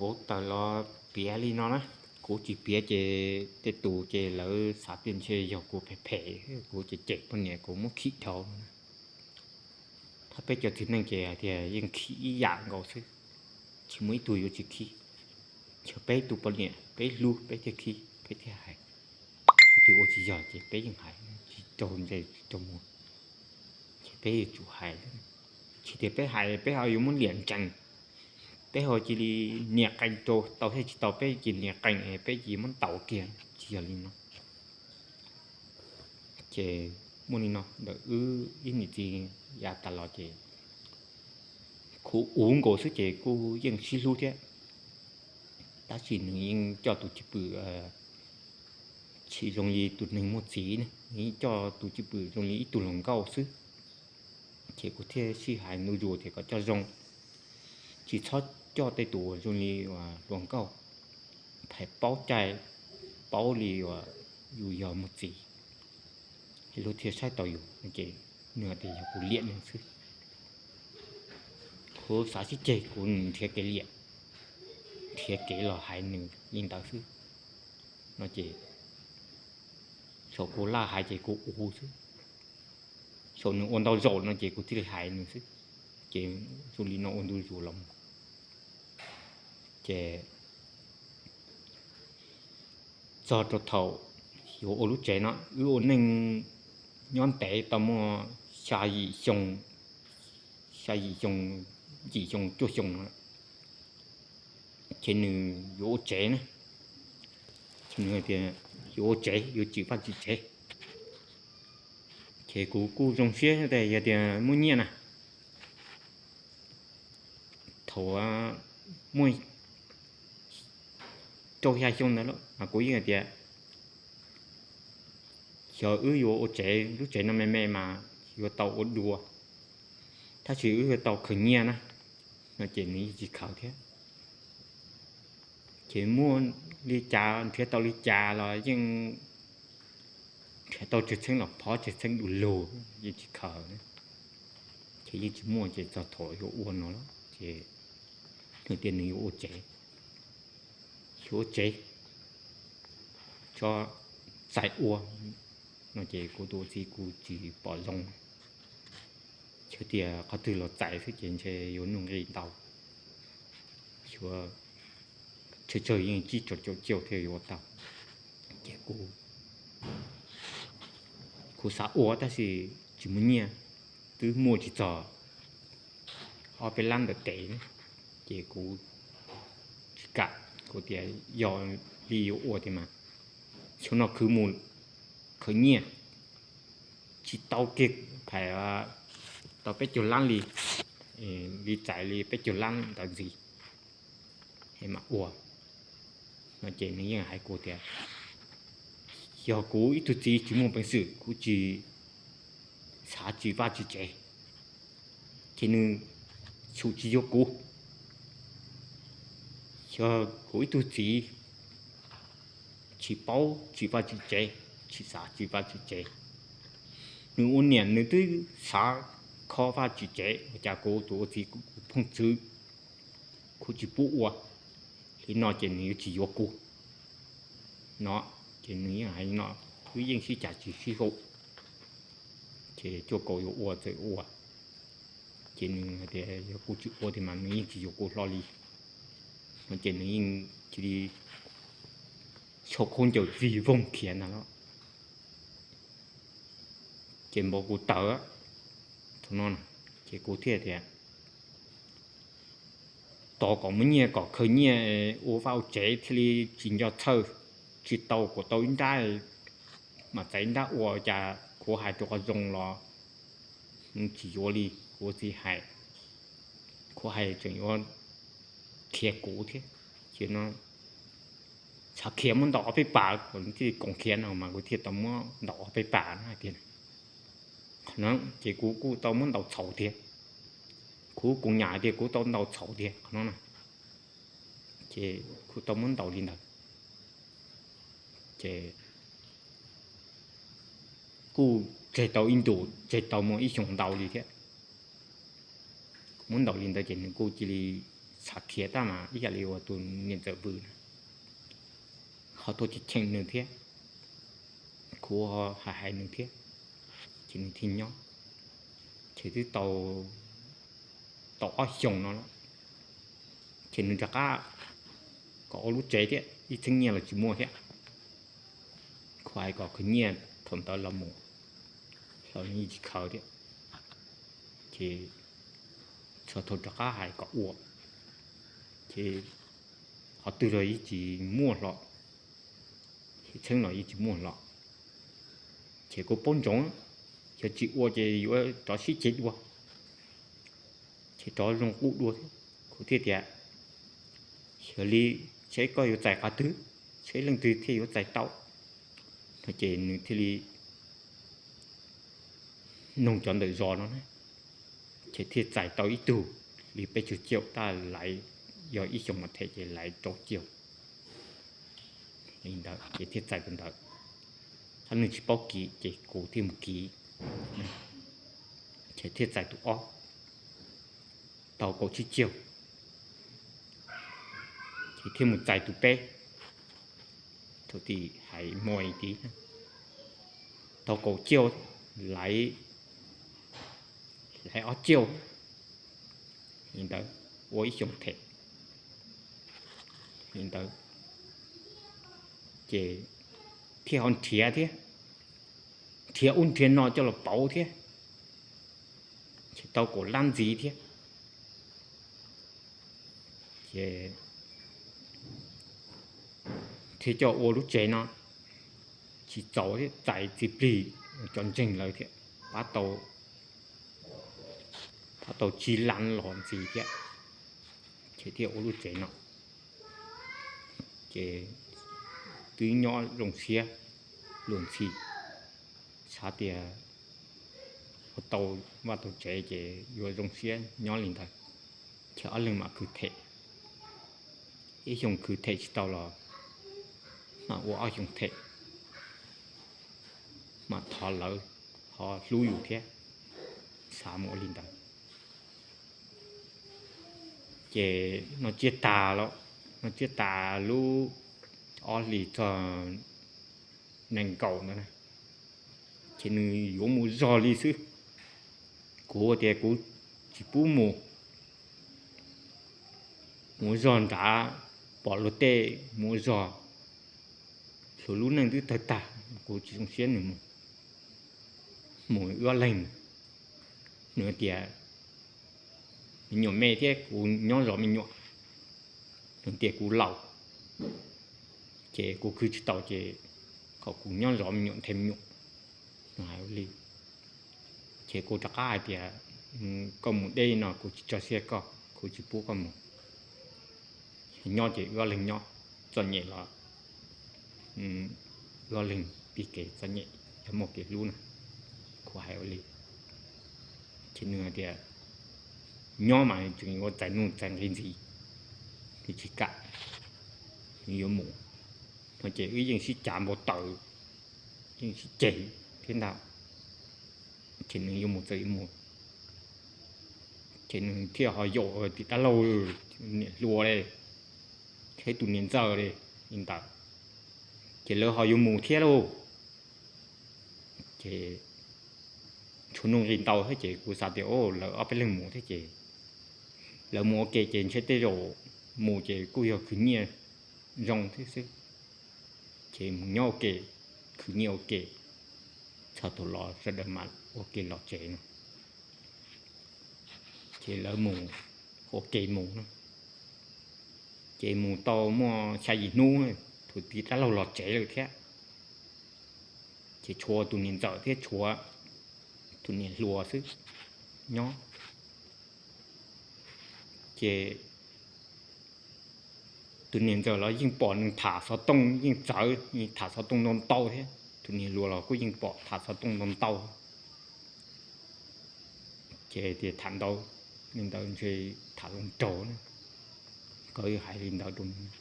Kuv tawm los piav li no na, kuv tsis piav ces tej tus ces lawv xav tias ntshe yog kuv phem phem, kuv cem cem poj niam kuv muab khim dhau na. Thov peb cov txiv neej ces hais tias yeej khim ib yam nkaus xwb, tsis muaj ib tug yuav tsis khib. Yog peb tus poj niam peb hlub peb thiaj khib peb thiaj hais. Qhov twg ua tsis yog ces peb yeej hais, tsis raug ntsej tsis raug muag, ces peb yuav tsum hais. Tsis tias peb hais peb ho yuav muab liam ntsees, peb ho cia li nias qee rau tau thiab tsis tau peb cia li nias qee es peb cia li muab ntaus kiag, tsis yog li no. Ces muaj li no ntawm wb ib niam txiv yav tas los ces kuv ua nkaus xwb ces kuj yeej sib hlub thiab, tab sis nws yeej coj tus cwj pwm tsis zoo li tus neeg muaj txiv ne, nws yeej coj tus cwj pwm zoo li ib tug hluas nkauj xwb. Ces kuv thiaj sib hais ntu zus tias kom coj zoo, tsis txhob coj tej tus uas zoo li hluas nkauj, pheej paub caij paub li uas yus yog muaj txiv, es luag thiaj saib tau yus no ces nws tias yog kuv liam nws xwb. Kuv xav sib ceg kuv nrhiav kev liam, nrhiav kev los hais nws li ntawd xwb no ces saum kuv laj hais ces kuv ua xwb, saum nws ua ntau zaus no ces kuv thiaj li hais nws xwb. Ces zoo li no ua ntu zus los mus ces txog rau thaum yuav ua lub tsev no, wb ua neej nyob ntev tau muaj xya yim xyoo, xya yim xyoo, yim xyoo cuaj xyoo no, ces nws yuav ua tsev na, ces nws tias yuav ua tsev, yuav tsim vaj tsim tsev. Ces kuv kuj zoo siab tias yog tias muaj nyiaj na, thaum muaj rau xya xyoo ntawd mas kuv yeej hais tias xyov wb yuav ua tsev, lub tsev no me me mas yuav tau ua dua, tab sis wb yuav tau khaws nyiaj na, no ces nws yeej tsis khaws thiab. Ces muaj li cas nrhiav tau li cas los yeej nrhiav tau tsawg txheeb los phov tsawg txheeb du lug yeej tsis khaws, ces yeej tsis muaj. Ces txog thaum yuav ua no lawm ces nws tias nws yuav ua tsev, yuav ua tsev, tso txais ua no ces kuv tus txiv kuv tsis pom zoo, xyov tias qhov twg los txais xwb ces ntshe yuav nuj nqis ntau, yuav tsawg tsawg yeej tsib rau caum caum thiaj yuav tau. Ces kuv, kuv xav ua tab sis tsis muaj nyiaj, twb muaj tsis txog ob peb lab ntawm tes na, ces kuv tsis kam, kuv tias yog li yuav ua tiag mas xyoo no khwv mus khaws nyiaj tsis tau kiag, pais tau peb caug lab li, li txais li peb caug lab ntawd ntxiv mam ua no ces nws yeej hais kuv tias yog kuv ib tug txiv tsis muaj peev xwm, kuv tsis xav tsim vaj tsim tsev, ces nws txhum tsis yuav kuv. Yog kuv ib tug txiv tsis paub tsim vaj tsim tsev, tsis xav tsim vaj tsim tsev, nws ua niam nws twb xav kho vaj tsim tsev, ua cas kuv tus ua txiv kuv phooj ywg kuv tsis pub ua li no ces nws yuav tsis yuav kuv no, ces nws yeej hais li no, wb yeej sib cav tsis sib haum, ces cuaj kaum yuav ua txawm ua, ces nws hais tias yog kuv tsis ua tiag mas nws yeej tsis yuav kuv hlo li no, ces nws yeej cia li xyaum khaub ncaws vig voog khiav ntag lauj. Ces npau kuv tawv thaum no, ces kuv thiaj tias tos kom muaj nyiaj kom khaws nyiaj ua vaj ua tsev thiaj li tsis nco txhawj, tsis tau kom tau ib nrab mam txais ib nrab ua, cas kuv hais rau qhov zoo los tsis yuav li, kuv txiv hais, kuv hais tseem yuav khiav kuv thiab. Ces no xav khiav muab ntaus ob peb pas kom thiaj li koom khiav no mas kuv thiaj tau muab ntaus ob peb pas no hais tias, qhov no ces kuv kuj tau muab ntaus txhaum tiag, kuv kuv nyam tias kuv tau ntaus txhaum tiag qhov no na, ces kuv tau muab ntaus li ntawd, ces kuj tseg tau ib ntus, tseg tau muaj ib xyoos ntau li thiab. Kuv muab ntaus li ntawd ces nws kuj cia li txhav khiav tag mas ib yam li uas tus niam ntxawm vwm na, ho tuaj cheem nws thiab, kuv ho hais hais nws thiab, ces nws thiaj nyob. Ces twb tau tau ob xyoos no lawm, ces nws rov qab kom ua lub tsev thiab, ib txheeb nyiaj los tsis muaj thiab. Kuv hais kom khwv nyiaj thaum ntawd los mus, los nws yeej tsis khaws thiab. Ces txog thaum rov qab hais kom ua, ces qhov twg los yeej tsis muaj hlo, txheeb los yeej tsis muaj hlo. Ces kuv paub ntsoov, yog tsis ua ces yuav rov sib ceg dua, ces rov zoo qub dua thiab. Kuv thiaj tias, yog li seb koj yuav txais qhov twg, seb leej twg thiaj yuav txais tau no. Ces nws thiaj li nug cov ntawm zos no na, ces thiaj txais tau ib tug li peb caug ciaum tab laiv, yog ib xyoos mas them ces laiv rau caum li ntawd ces thiaj txais tus ntawd. Tab nws tsis paub kiv ces kuv thiaj mus kiv, ces thiaj txais tus ob, tau kaum tsib caug, ces thiaj mus txais tus peb, thaum tim hais muaj ib tid, tau kaum caug, laiv, laiv ob caug li ntawd, ua ib xyoos them li ntawd, ces thiaj ho nrhiav thiab, nrhiav ub nrhiav no coj los pauv thiab, ces tau kaum lab ntxiv thiab, ces thiaj coj ua lub tsev no tsis txaus thiab, txais txiv plig cov ntseeg lawv thiab, pab tau, pab tau tsib lab los ntxiv thiab, ces thiaj ua lub tsev no. Ces twb nyob zoo siab luag ntxhi, xav tias ua tau vaj tau tsev ces yuav zoo siab nyob li ntawd, ces ob leeg mam khwv them. Ib xyoos khwv them tsis tau los mam ua ob xyoos them, mam thov lawv ho hlub yus thiab, xav mus ua li ntawd. Ces noj tsiab tas los, noj tsiab tas lub ob hlis txog nees nkaum ntawd na, ces nws yuav mus zog li xwb. Kuv tias kuv tsis pub mus, mus zog nrad pom luag tej mus zog, hluas lub neej twb tawg tag, kuv tsis zoo siab nws mus, mus wb ob leeg. Nws tias me nyuam me thiab kuv nyob zov me nyuam, nws tias kuv laus, ces kuv khwv tsis tau ces kom kuv nyob zov me nyuam nthe me nyuam, nws hais ua li. Ces kuv rov qab hais tias koj mus deb no kuv tsis tso siab koj, kuv tsis pub koj mus. Nyob ces wb ob leeg nyob, txom nyem los wb ob leeg tiv kev txom nyem, yog muaj kev hlub na, kuv hais ua li. Ces nws hais tias nyob mas tseem yuav txais nuj txais nqi ntxiv, nws tsis kam, nws yuav mus no ces wb yeej sib cav npau taws, yeej sib ceg thiab ntag, ces nws yuav mus txawm yuav mus. Ces nws thiaj ho yaum tim dab laug niam hluas li thiab tus niam ntxawm li li ntawd, ces lawv ho yuav mus thiab lauj. Ces tshuav nuj nqis ntau thiab ces kuv xav tias lawv ob peb leeg mus thiab ces lawv mus ua ke ces ntshe tej zaum mus ces kuj yog khwv nyiaj zoo thiab xwb. Ces mus nyob ua ke, khwv nyiaj ua ke, txog thaum los sawv daws mam ua ke los tsev no. Ces lawv mus ua ke mus na, ces mus tau muaj xya yim hnub, tus tij dab laug los tsev lawm thiab. Ces tshuav tus niam ntxawm thiab tshuav tus niam hluas xwb nyob. Ces tus niam ntxawm los yeej pom nws tham xov tooj yeej txawv, tham xov tooj ntau ntau thiab, tus niam hluas los kuj yeej pom tham xov tooj ntau ntau. Ces tias tham ntau li ntawd ntshe tham hluas nraug na, nkawd hais li ntawd rau nws.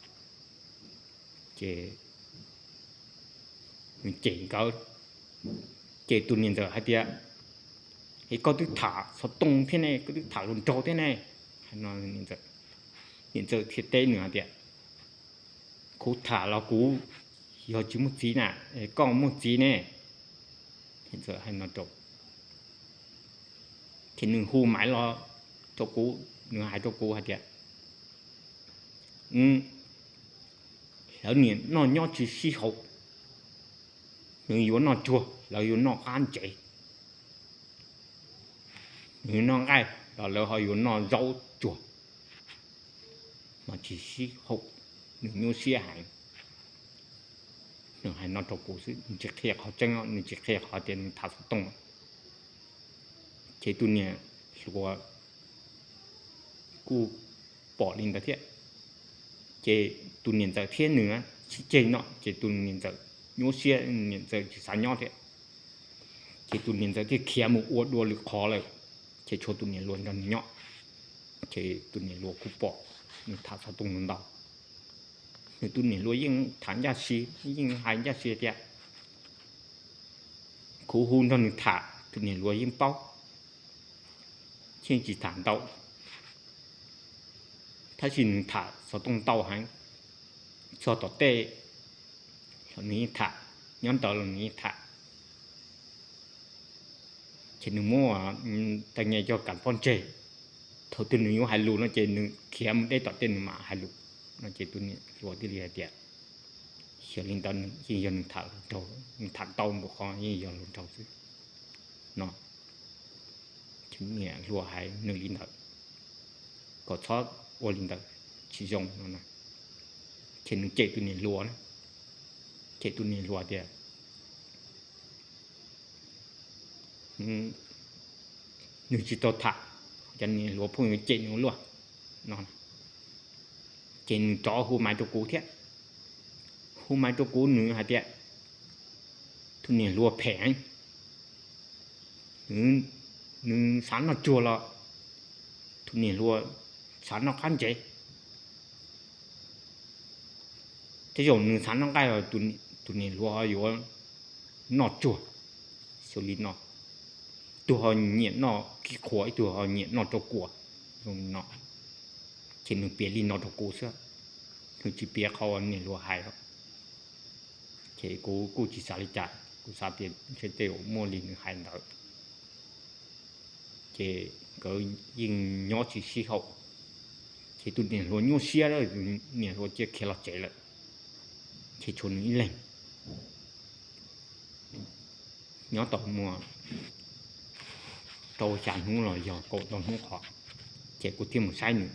Ces nws cem nkawd, ces tus niam ntxawm hais tias, es koj twb tham xov tooj thiab ne, koj twb tham hluas nraug thiab ne, hais no niam ntxawm. Niam ntxawm thiaj teb nws hais tias, kuv tham los kuv yog tsis muaj txiv na, koj muaj txiv ne. Niam ntxawm hais no rau, ces nws hu Maiv los rau kuv, nws hais rau kuv hais tias, lawv niam noj nyob tsis sib haum, nws yuav noj tsuag, lawv yuav noj qab ntsev, nws yuav noj nqaij los lawv ho yuav noj zaub tsuag, mas tsis sib haum, nws nyuaj siab heev. Nws hais no rau kuv xwb, nws tsis qhia qhov tseeb, nws tsis qhia qhov tias nws tham xov tooj. Ces tus niam hluas kuj pom li ntawd thiab. Ces tus niam ntxawm thiab nws sib ceg no, ces tus niam ntxawm nyuaj siab, niam ntxawm tsis xav nyob thiab. Ces tus niam ntxawm thiaj khiav mus ua dua lwm qhov lawm, ces tshuav tus niam hluas nrog nws nyob. Ces tus niam hluas kuj pom nws tham xov tooj ntau. Nws tus niam hluas yeej tham ncaj si, yeej hais ncaj si tias, kuv hu nrog nws tham, tus niam hluas yeej paub, yeej tsis tham ntau. Tab sis nws tham xov tooj ntau heev, txog tom tej los nws yeej tham, nyob ntawd los nws yeej tham. Ces nws muab taw nyem coj kam pob ntseg. Thaum twg nws yuav hais lus no ces nws khiav mus deb tom tej nws mam hais lus no. Ces tus niam hluas thiaj li hais tias, xyov li ntawd yeej yog nws tham hluas nraug, nws tham ntau npaum qhov yeej yog hluas nraug xwb no. Ces niam hluas hais nws li ntawd, kom txhob ua li ntawd, tsis zoo no. Ces nws cem tus niam hluas na, cem tus niam hluas tias nws tsis tau tham, cov niam hluas phooj ywg cem nws ua luaj no. Ces nws rov hu Maiv rau kuv thiab. Hu Maiv rau kuv, nws hais tias tus niam hluas phem, nws xav noj tsuag los tus niam hluas xav noj qab ntsev. Tej zaum nws xav noj nqaij los tus niam hluas ho yuav noj tsuag. Xyov li no, ib tug ho nyiam noj kib qhuas, ib tug ho nyiam noj rau kua zoo li no. Ces nws piav li no rau kuv xwb, nws tsis piav qhov uas niam hluas hais os. Ces kuv kuj tsis xav li cas, kuv xav tias ntshe tej zaum muaj li nws hais ntawd. Ces nkawd yeej nyob tsis sib haum. Ces tus niam hluas nyuaj siab, niam hluas cia khiav los tsev lawm, ces tshuav nws ib leeg nyob tau muaj rau xya hnub los yog kaum ntau hnub qhov, ces kuv thiaj mus saib nws.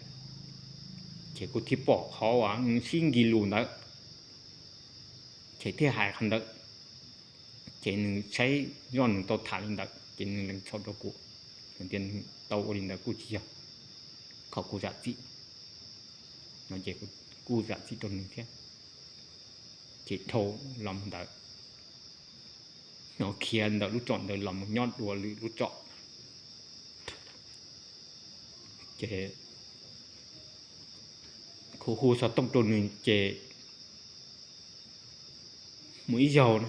Ces kuv thiaj pom qhov uas nws sib nkig lus ntawd, ces thiaj hais qhov ntawd. Ces nws saib zoj nws tau tham li ntawd ces nws lees txhaum rau kuv, tias nws tau ua li ntawd kuj tsis yog qhov kuv zam txim no, ces kuv kuj zam txim rau nws thiab. Ces dhau los mus ntawd, nws khiav ntawm lub tsom ntawd los mus nyob dua lwm lub tsom. Ces kuv hu xov tooj rau nws ces mus ib zaug no,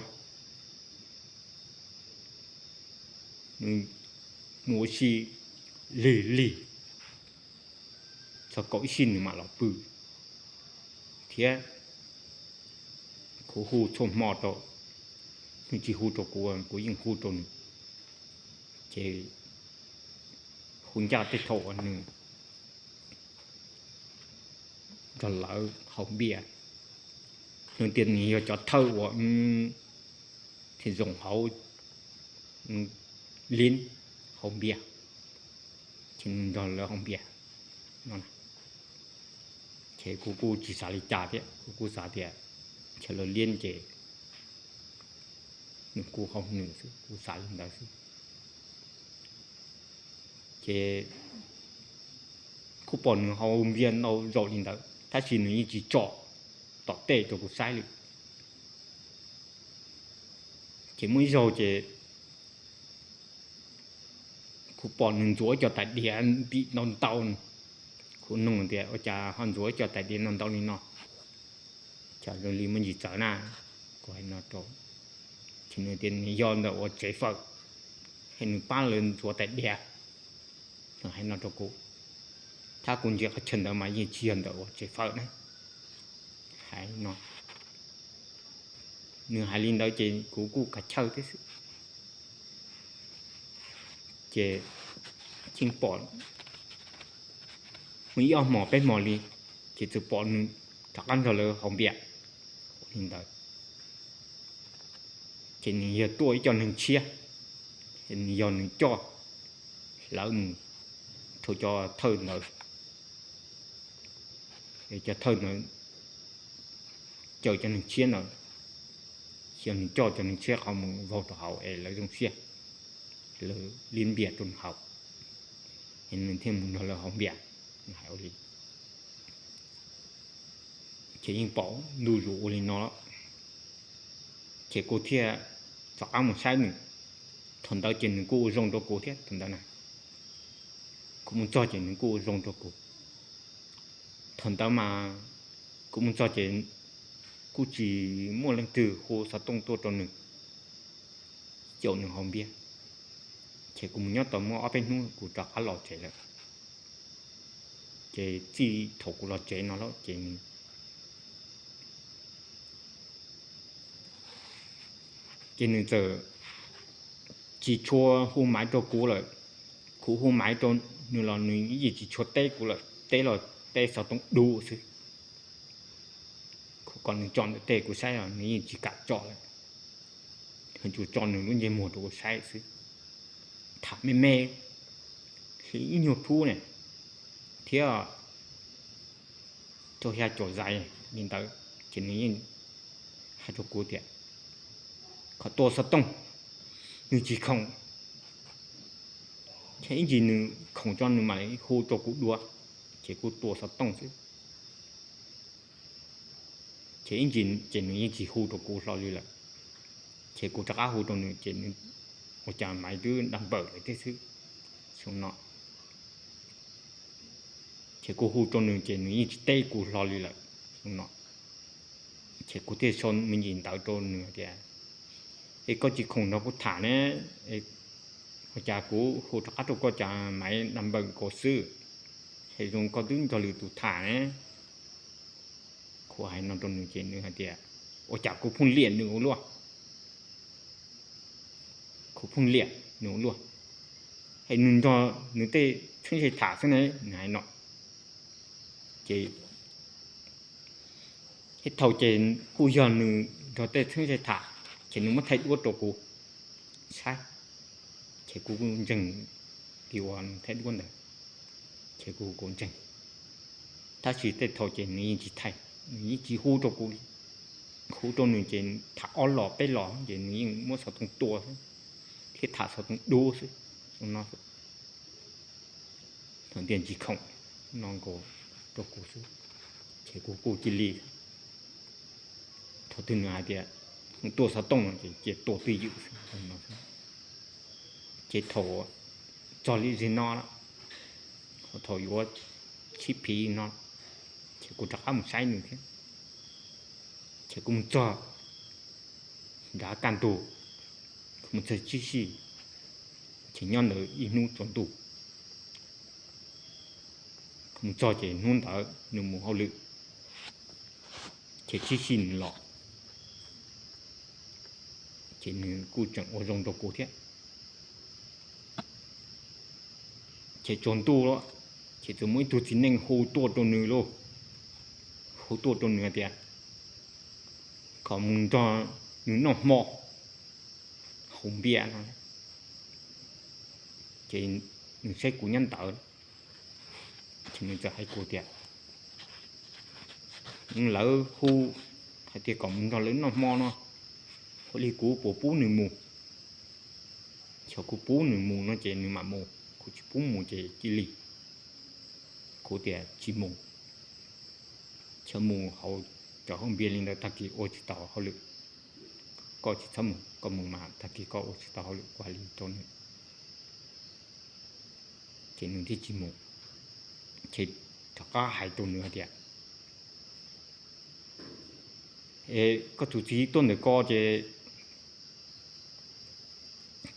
nws mus ua si lig lig, txog kaum ib sij nws mam los pw thiab. Kuv hu txhua hmo rau, nws tsis hu rau kuv, kuv yeej hu rau nws. Ces hu ncaj tej thaum uas nws nrog lawv haus npias, nws tias nws yog cov thawj uas thiaj zoo hauv liab haus npias, ces nws nrog lawv haus npias no. Ces kuv kuj tsis xav li cas thiab, kuv kuj xav tias chaw lawv liab ces nws kuj haus nws xwb, kuv xav li ntawd xwb. Ces kuj pom nws haus npias ntau zaus li ntawd tab sis nws yeej tsis tsom tom tej rau kuv saib li. Ces muaj ib zaug ces kuv pom nws ntxuav ib co tais diav ntim ntau ntau. Kuv nug tias ua cas ho ntxuav ib co tais diav ntau ntau li no, cas zoo li muaj ntsis txawv na. Kuv hais no rau, ces nws tias nws yog ntawm ua tsev fawm, es nws pab lawv ntxuav tais diav. Nws hais no rau kuv, Tab kuv ntsia qhov chaw ntawd mas yeej tsis yog ntawm ua tsev fawm na. Hais no, nws hais li ntawd ces kuv kuj kav chawj thiab xwb. Ces yeej pom mus ib ob hmos peb hmos li, ces txawm pom nws rov qab nrog lawv haus npias li ntawd. Ces nws yog tuaj ib co neeg tshiab, nws yog nws coj lawv mus rau cov thawj ntawd, cov thawj ntawd caw cov neeg tshiab ntawd, yog nws coj cov neeg tshiab qhov mus vau rau hauv es lawv zoo siab, lawv liab npias rau nws haus, nws thiaj mus nrog lawv haus npias. Hais ua li ces yeej pom ntu zus ua li no, ces kuv thiaj rov qab mus saib nws. Thaum ntawd ces nws kuj ua zoo rau kuv thiab thaum ntawd na. Kuv mus txog ces nws kuj ua zoo rau kuv. Thaum ntawd mas kuv mus txog ces kuj tsis muaj leej twg hu xov tooj tuaj rau nws caum nws haus npias. Ces kuv mus nyob tau muaj ob peb hnub kuv rov qab los tsev lawm. Ces txij thaum kuv los tsev no lawm ces ces nws txawm tsis tshua hu maiv rau kuv lawm. Kuv hu maiv rau nws los nws yeej tsis tshua teb kuv lawm, teb los teb xov tooj du xwb. Kuv kom nws tso ntawm tej kuv saib los nws yeej tsis kam tso lawm, tsuas tso nws lub ntsej muag rau kuv saib xwb. Tham me me li ib nyuag phub ne thiab rau xya caum zais li ntawd, ces nws yeej hais rau kuv tias kom tua xov tooj, nws tsis khoom. Ces ib ntsis nws khoom tso nws mam li hu rau kuv dua, ces kuv tua xov tooj xwb. Ces ib ntsis ces nws yeej tsis hu rau kuv hlo li lawm. Ces kuv rov qab hu rau nws ces nws ua cas maiv twb da npawm lawm thiab xwb, xyoo no. Ces kuv hu rau nws ces nws yeej tsis teb kuv hlo li lawm, xyoo no. Ces kuv thiaj sau me ntsis ntawv rau nws tias, es koj tsis khoom nrog kuv tham ne, ua cas kuv hu rov qab rau koj cas maiv da npawm nkaus xwb, es zoo koj twb nrog lwm tus tham ne. Kuv hais no rau nws ces nws hais tias, ua cas kuv phooj liam nws ua luaj, kuv phooj liam nws ua luaj, es nws nrog nws tej txheeb ze tham xwb ne, nws hais no. Ces ib thaum ces kuj yog nws nrog tej txheeb ze tham, ces nws muab thaij duab rau kuv saib, ces kuv kuj ntseeg li uas nws thaij duab ntawd, ces kuv kuj ntseeg. Tab sis tej thaum ces nws yeej tsis thaij, nws yeej tsis hu rau kuv li. Hu rau nws ces tham ob los peb los ces nws yeej muab xov tooj tua xwb, thiab tham xov tooj dub xwb, no xwb. Thaum tias tsis khoom no nkaus rau kuv xwb, ces kuv kuj cia li, thaum twg nws hais tias tua xov tooj no ces cia tua twj ywm xwb no. Ces thaum txog li zig no lawm, thaum yuav tshib phiv no, ces kuv rov qab mus saib nws thiab. Ces kuv mus txog nrad kaj ntug, kuv mus txog tshib sij, ces nyob ntawd ib hnub tsaus ntuj. Kuv mus txog ces hnub ntawd nws mus hauj lwm, ces tshib sij nws los, ces nws kuj tseem ua zoo rau kuv thiab. Ces tsaus ntuj lawm, ces txawm muaj ib tug txiv neej hu tuaj rau nws lauj, hu tuaj rau nws hais tias kom mus nrog nws noj hmo haus npias no. Ces nws saib kuv nyob ntawd, ces nws txawm hais kuv tias, lawv hu hais tias kom mus nrog lawv noj hmo no, ua li kuv puas pub nws mus? Yog kuv pub nws mus no ces nws mam mus, kuv tsis pub mus ces cia li. Kuv tias tsis mus, yog mus hauv cov haus npias li ntawd tag kis ua tsis tau hauj lwm. Koj tsis txhob mus, koj mus mas tag kis koj ua tsis tau hauj lwm, kuv hais li rau nws. Ces nws thiaj tsis mus. Ces rov qab hais rau nws hais tias, es koj tus txiv tuaj ntawm ko ces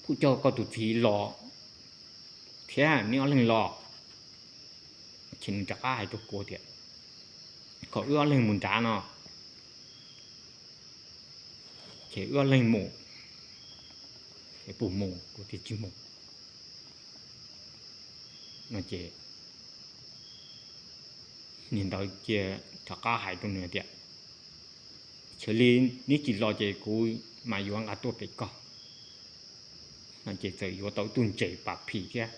kuj coj koj tus txiv los thiab, neb ob leeg los. Ces nws rov qab hais rau kuv tias, kom wb ob leeg mus nrad no, ces wb ob leeg mus, es puas mus? Kuv tias tsis mus no ces niag ntawd cia rov qab hais rau nws tias, xyov li neb tsis los ces kuv mas yuav nqa tuaj pem koj no ces txawm yuav tau tus ntses pas phis thiab,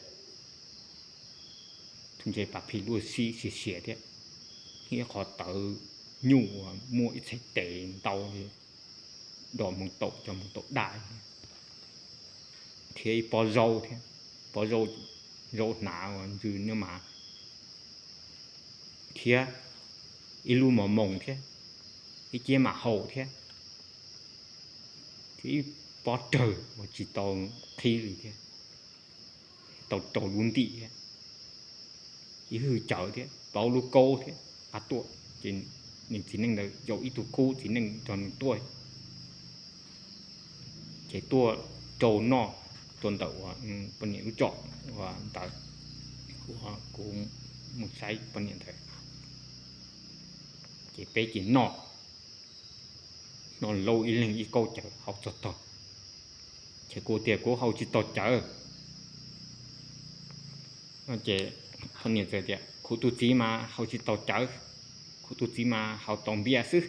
tus ntses pas phis luaj si xiav xiav thiab, thiab ib qho tawv nyuj uas muaj ib txhais tes ntau li, dos mus taum cov mus taum daj thiab ib pob zaub thiab, pob zaub, zaub hnav uas ntsw nab mas thiab ib lub mos moos thiab ib ciab mam haus thiab, thiab ib pob rawg uas tsis tau qhib li thiab, tau rau lub ntim thiab, ib hwj cawv thiab plaub lub kaub thiab qab tuaj. Ces nws txiv neej ntawd zaum ib tug khub txiv neej nrog nws tuaj, ces tuaj rau noj rau ntawm uas poj niam lub tsom uas ntawd, uas kuv mus saib poj niam ntawd, ces peb ces noj, noj lauj ib leeg ib kaub cawv haus txog tog. Ces kuv tias kuv haus tsis tau cawv no ces poj niam txawm tias kuv tus txiv mas haus tsis tau cawv, kuv tus txiv mas haus tau npias xwb,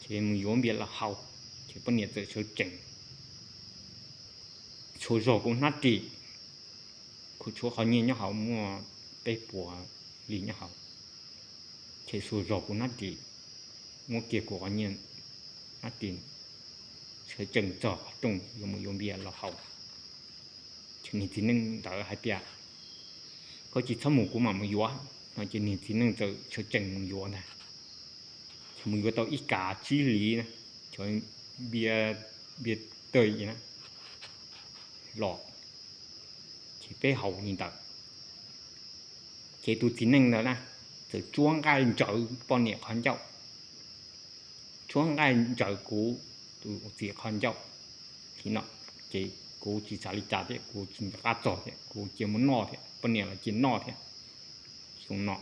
ces mus yuav npias los haus. Ces poj niam txawm sawv tsees xuas zog kuv hnab ris, kuv tshuav qhov nyiaj nyob hauv muaj peb puas li nyob hauv, ces xuas zog kuv hnab ris, muab kiag kuv qhov nyiaj hnab ris, sawv tsees txog qhov rooj yuav mus yuav npias los haus. Ces niag txiv neej ntawd hais tias, koj tsis txhob mus kuv mam mus yuav no ces niag txiv neej txawm sawv tsees mus yuav ntag. Ces mus yuav tau ib kav tsib hlis na, cov npias, npias tawg na los, ces peb haus li ntawd. Ces tus txiv neej ntawd na, txawm tsuab nqaij ntsawv poj niam qhov ncauj, tsuab nqaij ntsawv kuv tus txiv qhov ncauj li no. Ces kuv tsis xav li cas thiab, kuv tsis nco qab txog thiab, kuv cia mus noj thiab, poj niam los cia noj thiab. Xyoo no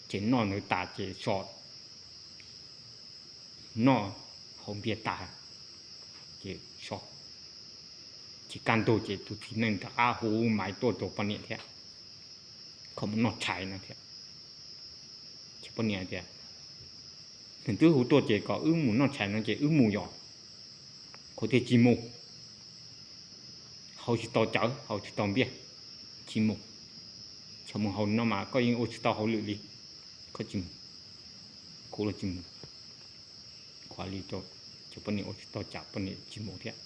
ces noj ntawd tas ces so, noj haus npias tas ces so, ces kaj ntug ces tus txiv neej rov qab hu maiv tuaj rau poj niam thiab, kom mus noj tshais no thiab. Ces poj niam tias, nws twb hu tuaj ces kom wb mus noj tshais no ces wb mus yom. Kuv tias tsis mus, haus tsis tau cawv, haus tsis tau npias, tsis mus. Xyov mus haus no mas koj yeej ua tsis tau hauj lwm li, koj tsis mus, kuv los tsis mus. Kuv li rau, ces poj niam ua tsis tau cas poj niam tsis mus thiab.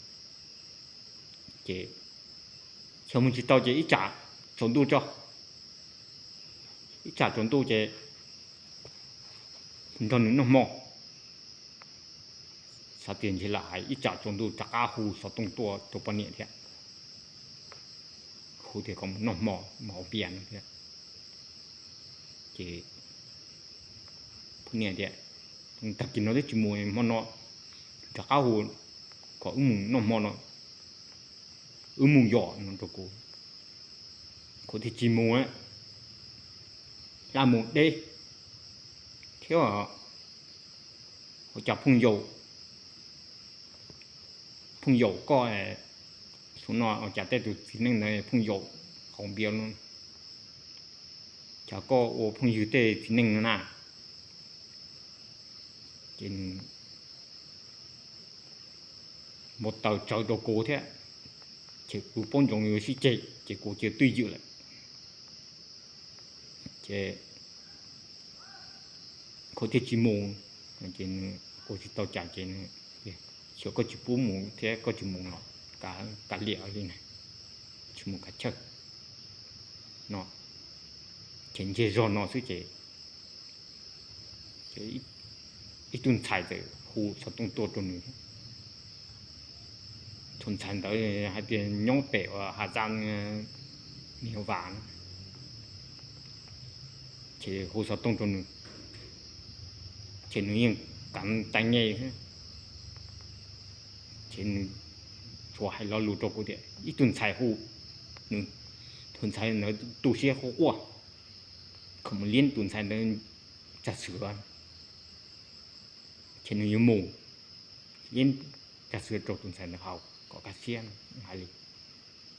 Ces xyov mus tsis tau ces ib tsam tsaus ntuj tso, ib tsam tsaus ntuj ces nrog nws noj hmo. Xav tias ntshe lam hais, ib tsam tsaus ntuj rov qab hu xov tooj tuaj rau poj niam thiab, hu tias kom mus noj hmo, mus haus npias no thiab. Ces poj niam tias, tag kis no twb tsis mus, hmo no rov qab hu kom wb mus noj hmo no, wb mus yom no rau kuv. Kuv tias tsis mus, laj mus deb thiab, ua cas phooj ywg, phooj ywg koj, xyoo no ua cas tej tus txiv neej ntawd phooj ywg haus npias, cas koj ua phooj ywg tej txiv neej no na? Ces nws npau taws tsawv rau kuv thiab, ces kuv paub ntsoov yuav sib ceg ces kuv cia twj ywm lawm. Ces kuv thiaj tsis mus, ces nws ua tsis tau cas ces nws, xyov koj tsis pub mus thiab koj tsis mus los kav liam li na, tsis mus kav chawj no, ces ntseg zog no xwb ces ib tug ntxhais txawm hu xov tooj tuaj rau nws. Tus ntxhais ntawd hais tias nyob pem uas Hà Giang, Niag Vas na, ces hu xov tooj rau nws, ces nws yeej kav cai nyej, ces nws tsuas hais lo lus rau kuv tias ib tug ntxhais hu nws, tus tus ntxhais ntawd tu siab quaj quaj, kom mus liab tus ntxhais ntawd tsag xwm, ces nws yuav mus liab tsag xwm rau tus ntxhais ntawd haus kom kaj siab hais li.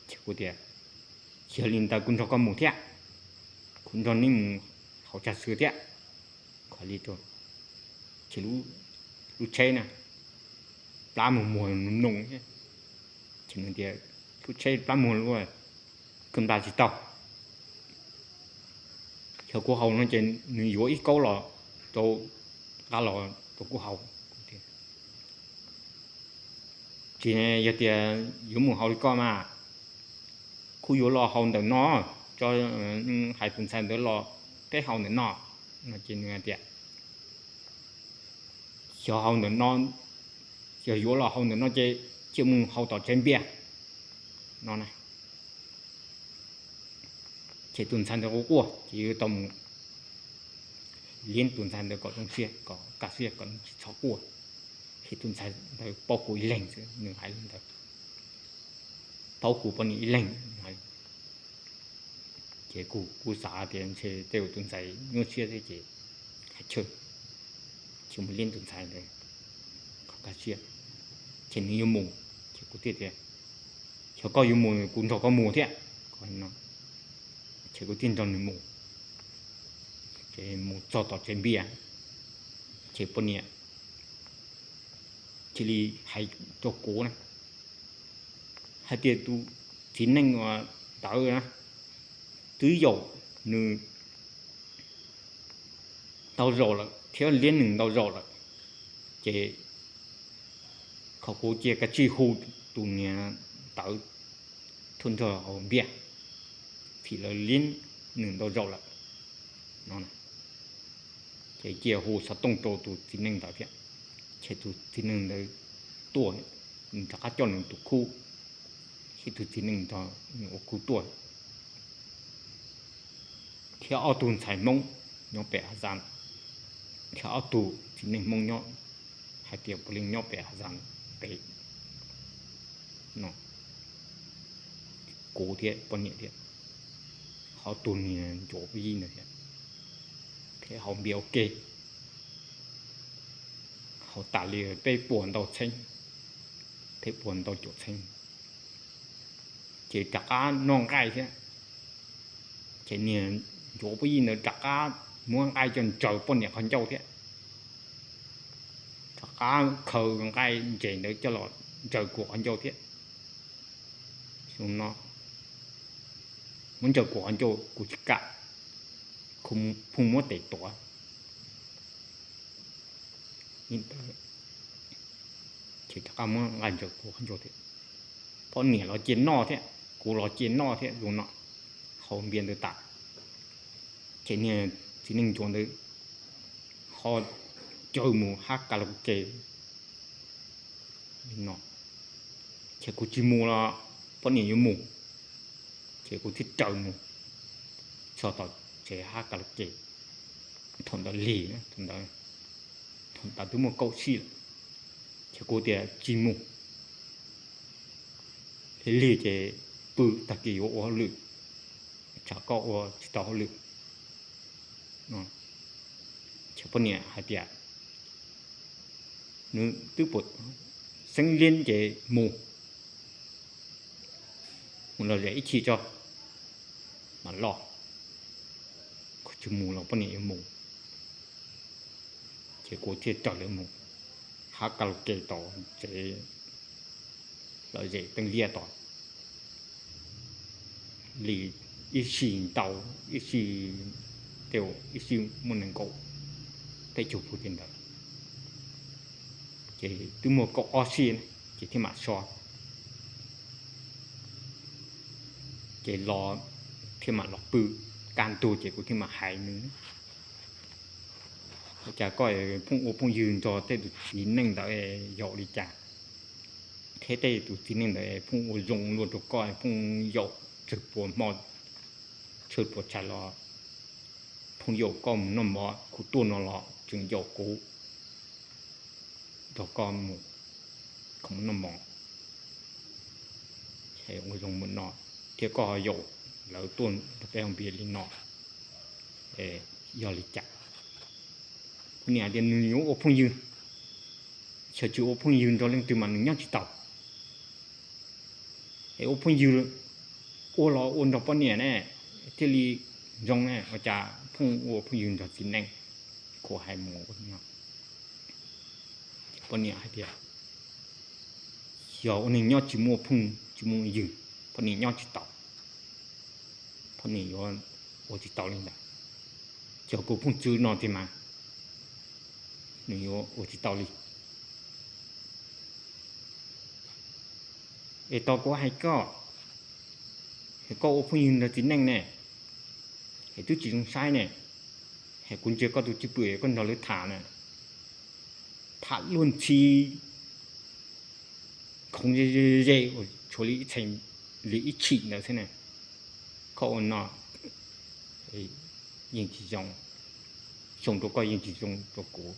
Ces kuv tias, yog li ntawd kuv nrog koj mus thiab, kuv nrog neb mus haus tsag xwm thiab. Hais li rau, ces lub tsheb na, plab muag muag mloog, ces nws tias, lub tsheb plab muag luaj, koj npaj tsis tau. Yog kuv haus no ces nws yuav ib kaub los rau, nqa los rau kuv haus. Tsis, yog tias yuav mus haus li koj mas, kuv yuav los haus ntawm no, tso, hais tus ntxhais ntawd los peb haus ntawm no. No ces nws hais tias, yog haus ntawm no, yog yuav los haus ntawm no ces cia mus haus tom tsev npias no na. Ces tus ntxhais ntawd quaj quaj ces yuav tau mus liab tus ntxhais ntawd kom zoo siab, kom kaj siab, kom nws tsis txhob quaj. Ces tus ntxhais ntawd paub kuv ib leeg xwb, nws hais li ntawd, paub kuv poj niam ib leeg. Ces kuv xav tias ntshe tej zaum tus ntxhais nyuaj siab thiab ces hais chawj, ces mus liab tus ntxhais ntawd kom kaj siab, ces nws yuav mus. Ces kuv thiaj tias, yog koj yuav mus kuv nrog koj mus thiab. Ces kuv thiaj nrog nws mus, ces mus txog tom tsev npias, ces poj niam cia li hais rau kuv na, hais tias tus txiv neej ntawd na, twb yaum nws ntau zaus lawm thiab liab nws ntau zaus lawm, ces kom kuv cia kav tsij hu tus niam ntawd tuaj nrog haus npias, vim lawv liab nws ntau zaus lawm no. Ces cia hu xov tooj rau tus txiv neej ntawd thiab, ces tus txiv neej ntawd tuaj, nws rov qab coj nws tus khub, ces tus txiv neej nrog nws ua khub tuaj, thiab ob tug ntxhais Hmoob nyob pem Hav Zas, thiab ob tug txiv neej Hmoob nyob, hais tias puav leej nyob pem Hav Zas pem no, kuv thiab poj niam thiab, ho tus niag ncuav pub yij ntawd thiab, thiab haus npias ua ke, haus tas li peb puas ntau txheeb, peb puas ntau caum txheeb, ces rov qab noj nqaij thiab. Ces niag ncuav pub yij ntawd rov qab muab nqaij coj ntsaws poj niam qhov ncauj thiab, rov qab khaws nqaij ntses ntawd coj los ntsaws kuv qhov ncauj thiab. Xyoo no muab ntsaws kuv qhov ncauj kuv tsis kam, kuv pheej muab tes tuav. Ces rov qab muab nqaij ntsaws kuv qhov ncauj thiab. Poj niam los cia noj thiab, kuv los cia noj thiab, zoo no haus npias ntawd tas, ces niag txiv neej ncuav ntawd ho caw mus hab kas los ke li no. Ces kuv tsis mus los poj niam yuav mus, ces kuv thiaj raws mus txog tom tsev hab kas los ke. Thaum ntawd lig, thaum ntawd twb muaj kaum sij lawm, ces kuv tias tsis mus, lig lig ces pw, tag kis yuav ua hauj lwm, tsam koj ua tsis tau hauj lwm. Ces poj niam hais tias nws twb puas xeeb liab ces mus, mus lom zem ib chim tso mam los. Kuv tsis mus los poj niam yuav mus, ces kuv thiaj raws lawv mus hab kas los ke tom tsev lom zem teeb liab tod li ib sij ntau, ib sij, tej ib sij muaj nees nkaum peb caug puag tim ntawd. Ces twb muaj kaum ob sij ces thiaj mam so. Ces los thiaj mam los pw, kaj ntug ces kuv thiaj mam hais nws, ua cas koj pheej ua phooj ywg nrog tej tus txiv neej ntawd yaum li cas? Thiab tej tus txiv neej ntawd pheej ua zoo luaj rau koj, pheej yaum tsawg puas hmo, tsawg puas tshais los pheej yaum koj mus noj mov, kuv tuaj no los tseem yaum kuv nrog koj mus, koj mus noj mov, ua zoo mus no, thiab koj ho yaum lawv tuaj nrog peb hauv npias li no, yog li cas? Poj niam hais tias nws yuav ua phooj ywg, xyov tsis ua phooj ywg nrog leej twg mas nws nyob tsis tau. Es ua phooj ywg, ua los ua nrog poj niam ne thiaj li zoo ne, ua cas pheej ua phooj ywg nrog txiv neej? Kuv hais mus ua no, poj niam hais tias yog ua neeg nyob tsis muaj phooj tsis muaj ywg, poj niam nyob tsis tau, poj niam yuav ua tsis tau li ntawd. Cov kuv phooj ywg no tiag mas nws yuav ua tsis tau li. Es tos kuv hais koj, es koj ua phooj ywg nrog txiv neej ne, es twb tsis zoo saib ne, es kuv ntsia koj tus cwj pwm koj nrog lawv tham na, tham luag ntxhi khoov ze ze uas tshuav li ib txheem li ib tshim ntawd xwb na. Koj ua no yeej tsis zoo, zoo rau koj yeej tsis zoo rau kuv.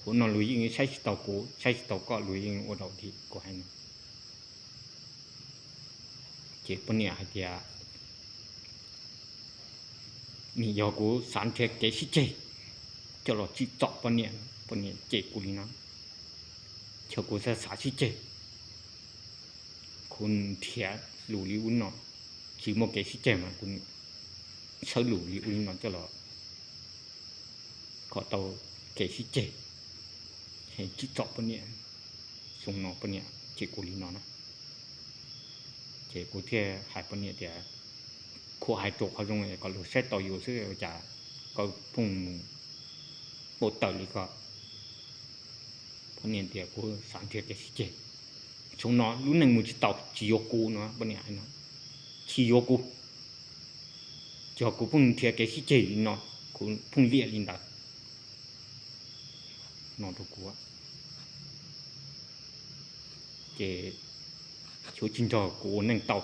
Ua no luag yeej saib tsis taus kuv, saib tsis taus koj, luag yeej ua daus thiab, kuv hais no. Ces poj niam hais tias, nim yog kuv xav nrhiav kev sib ceg coj los tsim txom poj niam, poj niam cem kuv li no. Ces kuv xav xav sib ceg, kuv nrhiav lus li ub li no, tsis muaj kev sib ceg mas kuv txhawb lus li ub li no coj los kom tau kev sib ceg, tsim txom poj niam. Xyoo no poj niam cem kuv li no na. Ces kuv thiaj hais poj niam tias, kuv hais rau qhov zoo kom luag saib taus yus xwb, ua cas koj pheej mus npau taws li ko? Poj niam tias kuv xav nrhiav kev sib ceg, xyoo no lub neej mus tsis tau, tsis yuav kuv no, poj niam hais no, tsis yuav kuv, yog kuv pheej nrhiav kev sib ceg li no, kuv pheej liam li ntawd no rau kuv, ces yuav tsis nrog kuv ua neej tau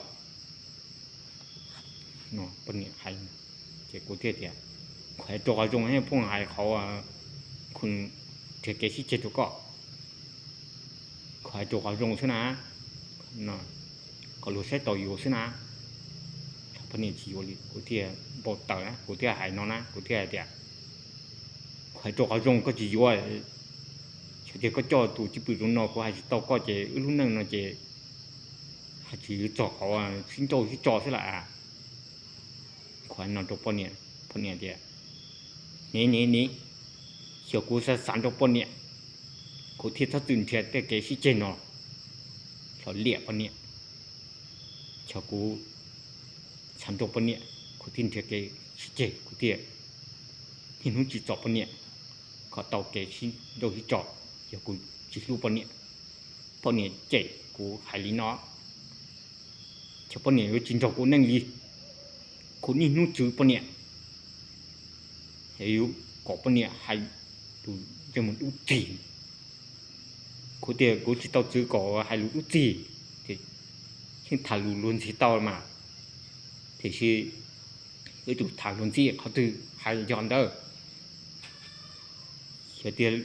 no, poj niam hais. Ces kuv thiaj tias, kuv hais rau qhov zoo, pheej hais qhov kuv nrhiav kev sib ceg rau koj, kuv hais rau qhov zoo xwb na, kom luag saib taus yus xwb na. Poj niam tsis yuav li, kuv thiaj npau taws na, kuv thiaj hais no na, kuv thiaj hais tias, kuv hais rau qhov zoo koj tsis yuav, xyov tias koj coj tus cwj pwm zoo no, kuv hais tsis tau koj ces wb lub neej no ces hais tsis yuav txog qhov sib nrauj sib tso xwb lawm. Kuv hais no rau poj niam, poj niam tias, niam niam niam, xyov kuv xav xav nrog poj niam, kuv thiaj txhob txwm nrhiav tej kev sib ceg no los liam poj niam. Xyov kuv xav nrog poj niam, kuv thiaj nrhiav kev sib ceg, kuv thiaj niaj hnub tsim txom poj niam kom tau kev sib nrauj sib tso, yog kuv tsis hlub poj niam. Poj niam cem kuv hais li no, ces poj niam yuav tsis nrog kuv neej li. Kuv niaj hnub txwv poj niam, yuav kom poj niam hais lus yeej mus dub txig. Kuv tias kuv tsis tau txwv kom hais lus dub txig, yeej tham lus luag ntxhi tau mas, tiam sis yuav tsum tham luag ntxhi qhov twg hais yog ntawd. Xyov tias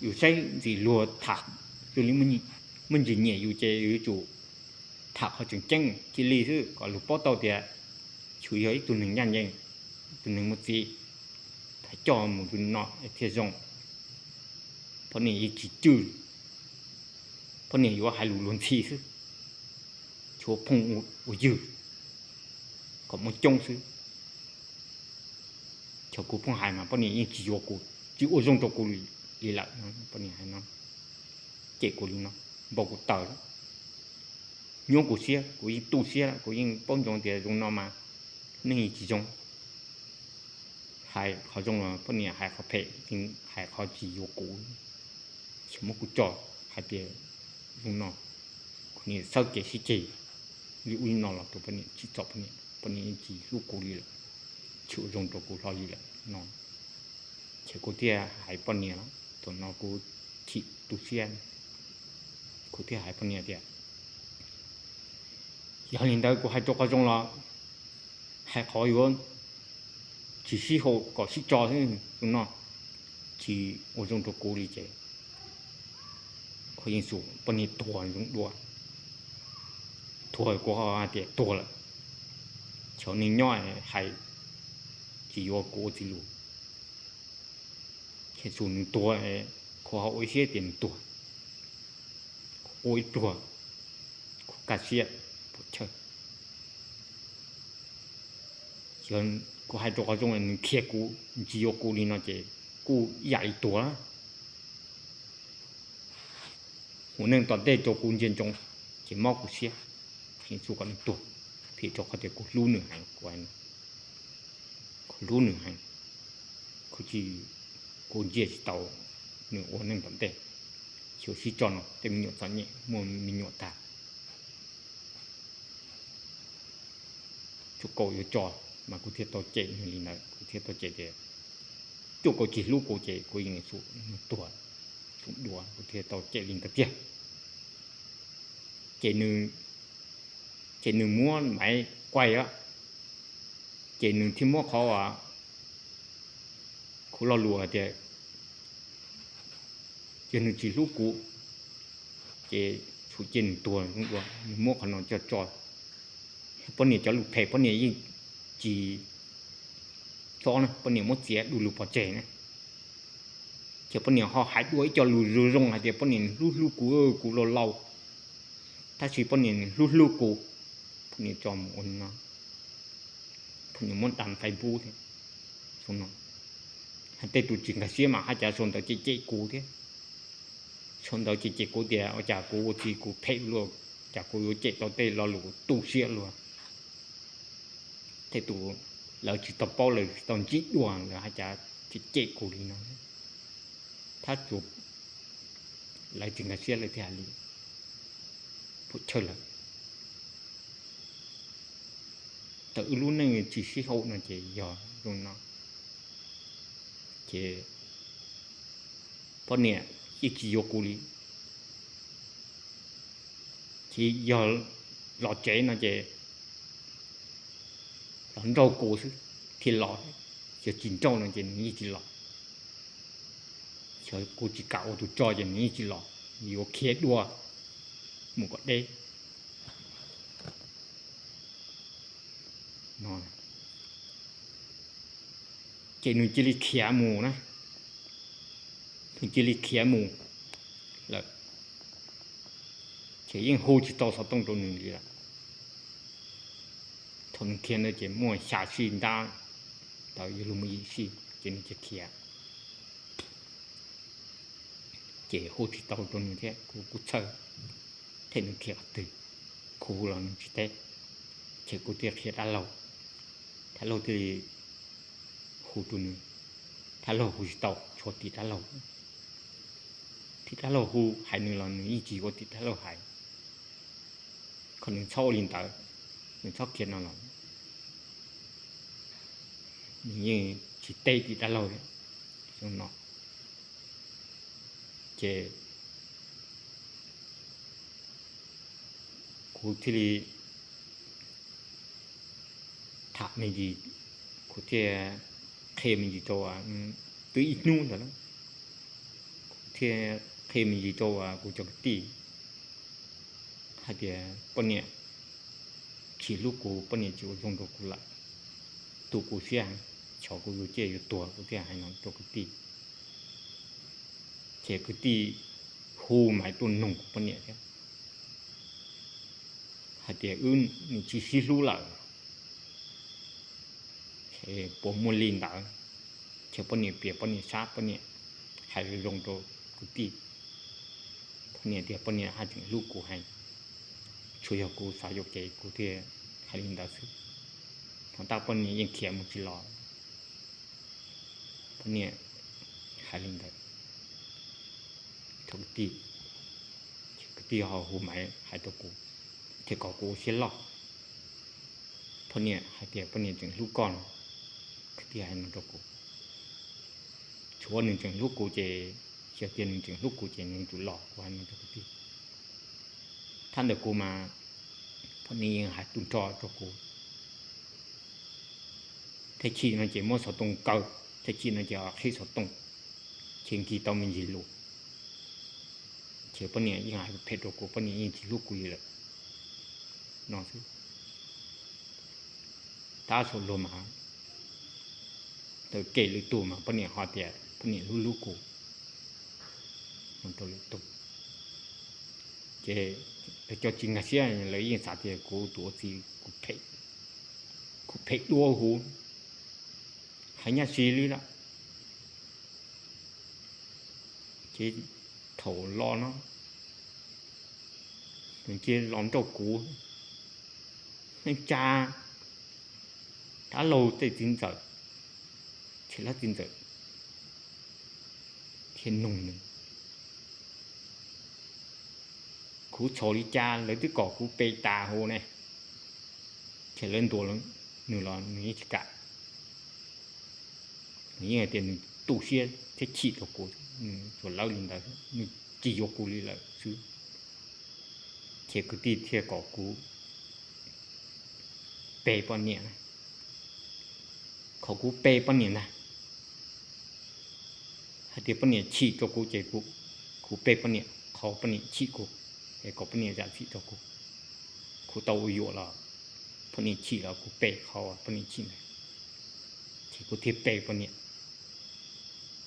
yus saib ntxim luag tham, zoo li muaj ntsis nyiam yus ces yuav tsum tham qhov tseem ceeb cia li xwb kom luag paub tau tias yus yog ib tug neeg ncaj ncees, ib tug neeg muaj txiv, tham coj mus li no thiaj zoo. Poj niam yeej tsis cwj, poj niam yuav hais lus luag ntxhi xwb, tshuav phooj ua ywg kom muaj coob xwb. Cov kuv pheej hais mas poj niam yeej tsis yuav kuv, tsis ua zoo rau kuv li lawm, poj niam hais no, cem kuv li no, npau kuv taws lawm, nyuab kuv siab, kuv yeej tu siab lawm, kuv yeej paub ntsoov tias zoo no mas neeg yeej tsis zoo. Hais qhov zoo los poj niam hais qhov phem, yeej hais qhov tsis yuav kuv, tsis muab kuv tso, hais tias zoo no, kuv niam txhawb kev sib ceg li ub li no los rau poj niam, tsim txom poj niam, poj niam yeej tsis hlub kuv li lawm, tsis ua zoo rau kuv hlo li lawm no. Ces kuv thiaj hais poj niam, thaum no kuv chim tu siab, kuv thiaj hais poj niam tias, yog li ntawd kuv hais rau qhov zoo los hais qhov yuav tsis sib haum kom sib tso xwb, tus no tsis ua zoo rau kuv li ces kuv yeej xub poj niam tuag zoo dua, tuag kuv ho hais tias tuag lawm, Cov neeg nyob hais tsis yuav kuv ua txiv lus, ces tsum nws tuag, kuv ho ua ib siab tias nws tuag, kuv quaj ib pluag, kuv kaj siab puas chawj. Kuv hais rau qhov zoo, nws khiav kuv, nws tsis yuav kuv li no ces kuj ib yam li tuag. Ua neej tom ntej rau kuv ntsia ntsoov ces mob kuv siab, yeej tsis kom nws tuag, vim rau qhov tias kuv hlub nws heev, kuv hlub nws heev, kuv tsis, kuv ntsia tsis tau nws ua neej tom ntej. Xyov sib tso no tej me nyuam txom nyem muaj me nyuam tag, cuaj kaum yuav tso, mas kuv thiaj tau cem nws li ntawd, kuv thiaj tau cem tias cuaj kaum tsis hlub kuv ces kuv yeej tsum nws tuag, tsum dua, kuv thiaj tau cem li ntawd tiag. Ces nws, ces nws muab maiv quaj, ces nws thiaj muab qhov uas kuv lo lus hais tias yog nws tsis hlub kuv ces tsum cia nws tuag, nws muab qhov no coj tso. Poj niam cov lus phem poj niam yeej tsis txob na, poj niam muab txiav du lug pov tseg na. Ces poj niam ho hais dua ib co lus zoo zoo hais tias poj niam hlub hlub kuv, kuv laus laus, tab sis poj niam hlub hlub kuv. Poj niam tso mus ua no, poj niam muab da Facebook thiab. Hais tej tus tsis nkag siab mas haj cav sau ntawv cem cem kuv thiab. Sau ntawv cem cem kuv tias ua cas kuv ua txiv kuv phem luaj, cas kuv yuav cem tau tej lo lus tu siab luaj. Tej tus lawv tsis tau paub, lawv tsis tau ntsib dua, lawv haj cav cem cem kuv li no. Thab tsuas lawv tsis nkag siab lawv thiaj hais li, puas chawj lawm. Thaum wb lub neej tsis sib haum no ces yog zoo no, ces poj niam yeej tsis yuav kuv li. Ces yog los tsev no ces los nrauj kuv xwb thiaj los, yog tsis nrauj no ces nws yeej tsis los. Yog kuv tsis kam ua tus tso ces nws yeej tsis los, yuav khiav dua mus kom deb. Ces nws cia li khiav mus na, nws cia li khiav mus lawm, ces yeej hu tsis tau xov tooj rau nws li lawm. Thaum nws khiav ntawd ces muaj xya sij ntab, tau yuav luag mus yim sij ces nws cia khiav, ces hu tsis tau rau nws thiab, kuv kuj txhawj thiab nws khiav qhov twg, kuv hu los nws tsis teb, ces kuv thiaj qhia dab laug, dab laug thiaj li hu rau nws, dab laug hu tsis tau, tshuav tim dab laug, tim dab laug hu hais nws los nws yeej tsis ua tim dab laug hais, kom nws txhob ua li ntawd, nws txhob khiav no los nws yeej tsis teb tim dab laug li no. Ces kuv thiaj li tham me ntsis, kuv thiaj qhia me ntsis rau, twb ib hnub ntawd lawm, kuv thiaj qhia me ntsis rau kuv cov kwv tij hais tias poj niam tsis hlub kuv, poj niam tsis ua zoo rau kuv lawm, tu kuv siab heev, xyov kuv yuav ciaj yuav tuag, kuv thiaj hais no rau kwv tij. Ces kwv tij hu maiv tuaj nug kuv poj niam thiab hais tias wb nws tsis sib hlub lawm, puas muaj li ntawd? Ces poj niam piav poj niam sab, poj niam hais zoo zoo rau kwv tij. Poj niam tias poj niam haj tseem hlub kuv heev, tsuas yog kuv xav yuam kev kuv thiaj hais li ntawd xwb, ho tab poj niam yeej khiav mus tsis los. Poj niam hais li ntawd rau kwv tij, kwv tij ho hu maiv hais rau kuv, thiaj kom kuv ua siab loj. Poj niam hais tias poj niam tseem hlub koj no, kwv tij hais no rau kuv. Tshuav nws tseem hlub kuv ces, xyov tias nws tseem hlub kuv ces nws yuav tsum los, kuv hais no rau kwv tij. Thab ntawm kuv mas poj niam yeej hais tu nrho rau kuv. Thaj chim no ces muab xov tooj kaw, thaj chim no ces qhib xov tooj, ces nkig tau me ntsis lus, ces poj niam yeej hais phem rau kuv, poj niam yeej tsis hlub kuv li lawm no xwb. tab sau luag mas, tau kev lwm tus mas poj niam ho tias poj niam hlub hlub kuv rau lwm tus. Ces lawv cov tsis nkag siab lawv yeej xav tias kuv tus ua txiv kuv phem dua huv, hais nyaj si li lawm. Ces thaum los no nws cia li los nrauj kuv, neej tsa dab laug tej txiv ntxawm, thiab lawv txiv ntxawm thiaj nug nws, kuv txhaum li cas lawv twb kom kuv pe tas huv ne. Ces lawv ntuas nws los nws yeej tsis kam. Nws yeej hais tias nws tu siab thiab chim rau kuv, nws tsuas lawv li ntawd, nws tsis yuav kuv li lawm xwb. Ces kwv tij thiaj kom kuv pe poj niam na. Qhov kuv pe poj niam ntag, hais tias poj niam chim rau kuv ces kuv pe poj niam, qhov poj niam chim kuv, es kom poj niam zam txim rau kuv. Kuv tau ua yuam los poj niam chim los kuv pe qhov poj niam chim ntag. Ces kuv thiaj pe poj niam.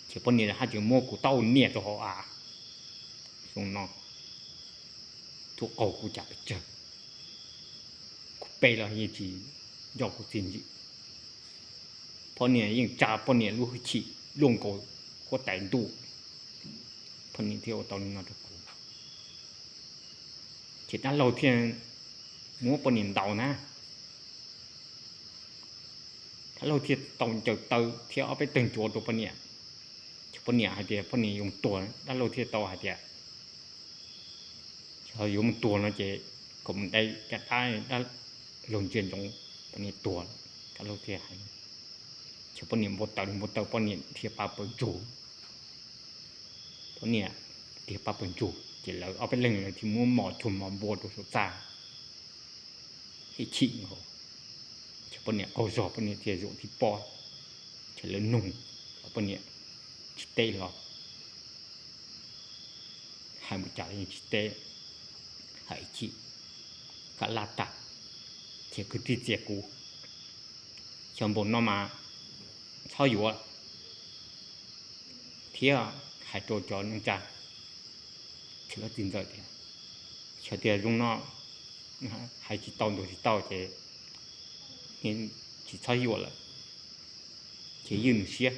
Ces poj niam haj tseem muab kuv taub hau nias rau hauv av. Xyoo no tuaj qaug kuv cas pes tsawg, kuv pe los yeej tsis nco kuv txiaj ntsig. Poj niam yeej tsa poj niam lub hwj chim luaj nkaus huab tais ntuj, poj niam thiaj ua tau li no rau kuv. Ces dab laug thiaj muab poj niam ntaus na. Dab laug thiaj tau ncaws taw thiab ob peb teg ncuav rau poj niam. Ces poj niam hais tias poj niam yuav mus tuag, dab laug thiaj tau hais tias yog yuav mus tuag no ces kom mus dai caj dab, dab laug ntsia ntsoov poj niam tuag. Dab laug thiaj hais, ces poj niam npau taws npau taws poj niam dhia pab pawg ntsug. Poj niam dhia pab pawg ntsug ces lawv ob peb leeg lawv thiaj muab mos tsuag mos npua rau saum txaj, thiaj chim nkaus. Ces poj niam qaug zog poj niam thiaj zaum tib pob, ces lawv nug los poj niam tsis teb hlo, hais mus cas los yeej tsis teb, hais chim, kaj laj tag. Ces kwv tij txiav kuv, xyov npaum no mas txhob yuav thiab hais rau cov neej tsa, txiv hlob txiv ntxawm tias, xyov tias zoo no hais tsis tau ntuas tsis tau ces tsis txhob yuav lawm, ces ywj nws siab,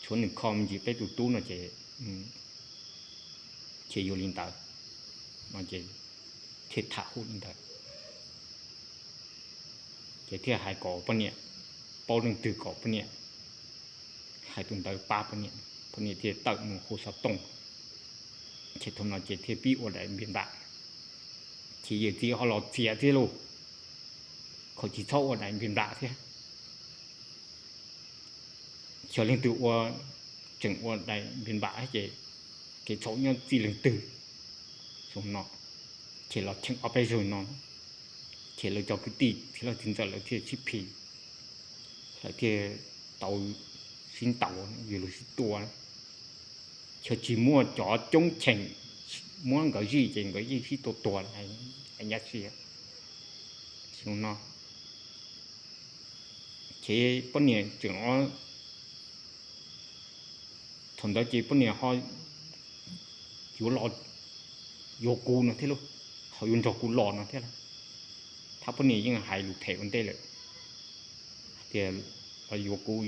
tshuav nws kho me ntsis peb tus tub no ces, ces yuav li ntawd no ces thiaj tham hauj li ntawd. Ces thiaj hais kom poj niam, paub leej twg kom poj niam hais tus ntawd pab poj niam, poj niam thiaj tawm mus hu xov tooj. Ces thaum no ces thiaj pib ua daim npias nplam, ces yawm txiv ho los txiav thiab lauj, kom tsis txhob ua daim npias nplam thiab. Xyov leej twg ua, tseem ua daim npias nplam ces kev txhaum nyob txij leej twg. Xyoo no ces los cheem ob peb zaug no, ces lawv cov kwv tij txiv hlob txiv ntxawm lawv thiaj sib phim, lawv thiaj tau sib ntaus, yus lus sib tua. Xyov tsis muaj cov coob cheem muab nkawd zij ces nkawd yeej sib tua tuag, hais nyab si. Xyoo no ces poj niam tseem, thaum ntawd ces poj niam ho yuav los yuav kuv no thiab lauj, ho yuav nrog kuv los no thiab lauj. Thab poj niam yeej hais lus phem ua ntej lawm, hais tias los yuav kuv,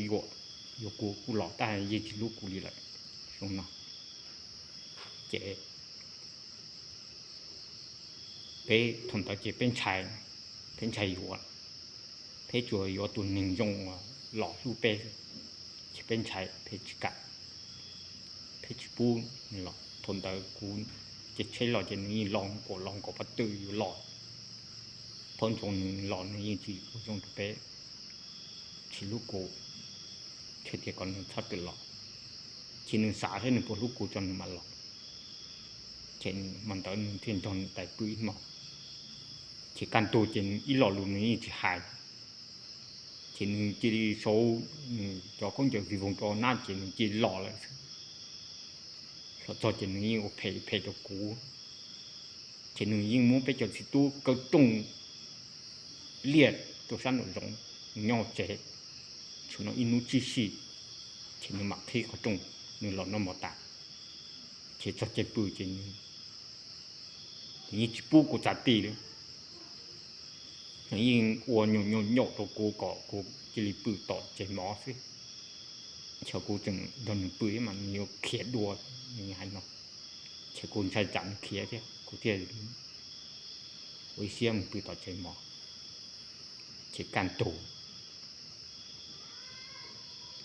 yuav kuv kuj los tab yeej tsis hlub kuv li lawm. Xyoo no ces peb thaum ntawd ces peb ntshai, peb ntshai yuav, peb tsuas yuav tus neeg zoo uas los hlub peb, ces peb ntshai peb tsis kam, peb tsis pub nws los. Thaum ntawd kuv caij tsheb los ces nws yeej los nkaus los nkaus pob tw yuav los, phob ntsoov nws los nws yeej tsis ua zoo rau peb, tsis hlub kuv, thiaj tias kom nws txhob twm los, ces nws xav saib nws puas hlub kuv tso nws mam los. Ces mas ntawd nws thiaj nrog nws tais pw ib hmo, ces kaj ntug ces nws ib lo lus nws yeej tsis hais, ces nws cia li sau nws cov khaub ncaws vi voos rau nab ces nws cia li los lawm xwb. Los txog ces nws yeej ua phem phem rau kuv, ces nws yeej muab peb cov txiv tub kaw rooj liaj rau sab nraum zoov, nws nyob hauv tsev, tsuas noj ib hnub tsib sij, ces nws mam qhib qhov rooj, nws los noj mov tas, ces txog caij pw ces nws yeej tsis pub kuv txav ti li. Nws yeej ua nyaum nyaum nyaum rau kuv kom kuv cia li pw tom tsev mov xwb. Ces kuv tseem nrog nws pw mas nws yuav khiav dua, nws hais no. Ces kuv ntshai tsam nws khiav thiab kuv thiaj ua ib siab mus pw tom tsev mov. Ces kaj ntug,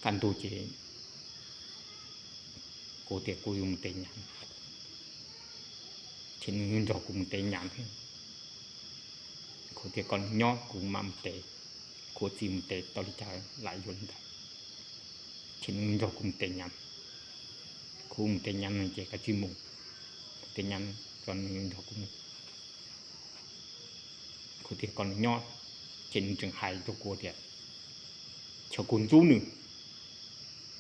kaj ntug ces kuv tias kuv yuav mus tes nyam, ces nws nrog kuv mus tes nyam thiab. Kuv tias koj nyob kuv mam mus tes, kuv txiv mus tes tau li cas lam yuav li ntawd. Ces nws nrog kuv mus tes nyam, kuv mus tes nyam no ces kav tsij mus, tes nyam tso nws nrog kuv mus. Kuv tias koj nyob, ces nws tseem hais rau kuv tias, ces kuv ntxub nws,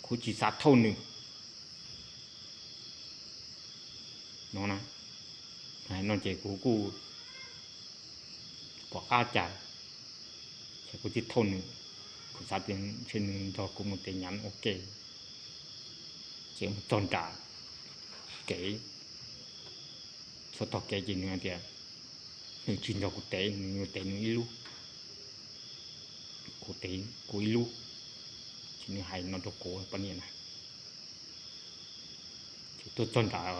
kuv tsis xav thauj nws no na. Hais no ces kuv kuj pom qab cas, ces kuv thiaj thauj nws. Kuv xav tias ntshe nws nrog kuv mus tes nyam ua ke, ces mus txog nram kev, txog tog kev ces nws hais tias nws tsis nrog kuv tes, nws yuav tes nws ib lub. Kuv tes kuv ib lub, ces nws hais no rau kuv poj niam na. Ces tuaj txog nram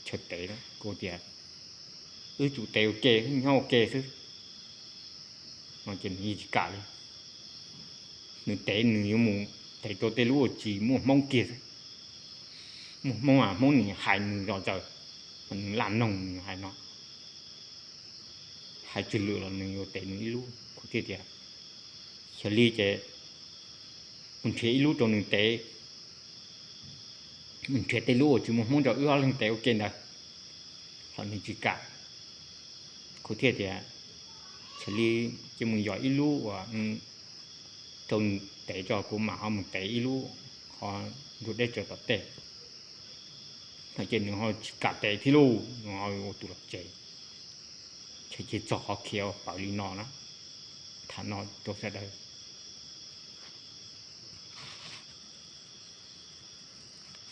chaw tes, kuv tias wb tsum tes ua ke, nyob ua ke xwb no ces nws yeej tsis kam li. Nws tes nws yuav mus tes rau tej lub ua tsis muaj Hmoob kiag xwb. Muaj Hmoob, Hmoob nws hais nws zom zaws, nws laj noog nws hais no, hais tsw lwm los nws yuav tes nws ib lub. Kuv thiaj tias xyov li ces mus nrhiav ib lub rau nws tes, mus nrhiav tej lub uas tsis muaj Hmoob rau wb ob leeg tes ua ke ntawd, los nws tsis kam. Kuv thiaj tias xyov li ces mus yos ib lub uas rau nws tes tso, kuv mam ho mus tes ib lub ho nrug deb tsawv tom tej. No ces nws ho tsis kam tes thiab lauj, nws ho ua tus los tsev. Ces txog qhov khiav pawv li no na, tham no rau sawv daws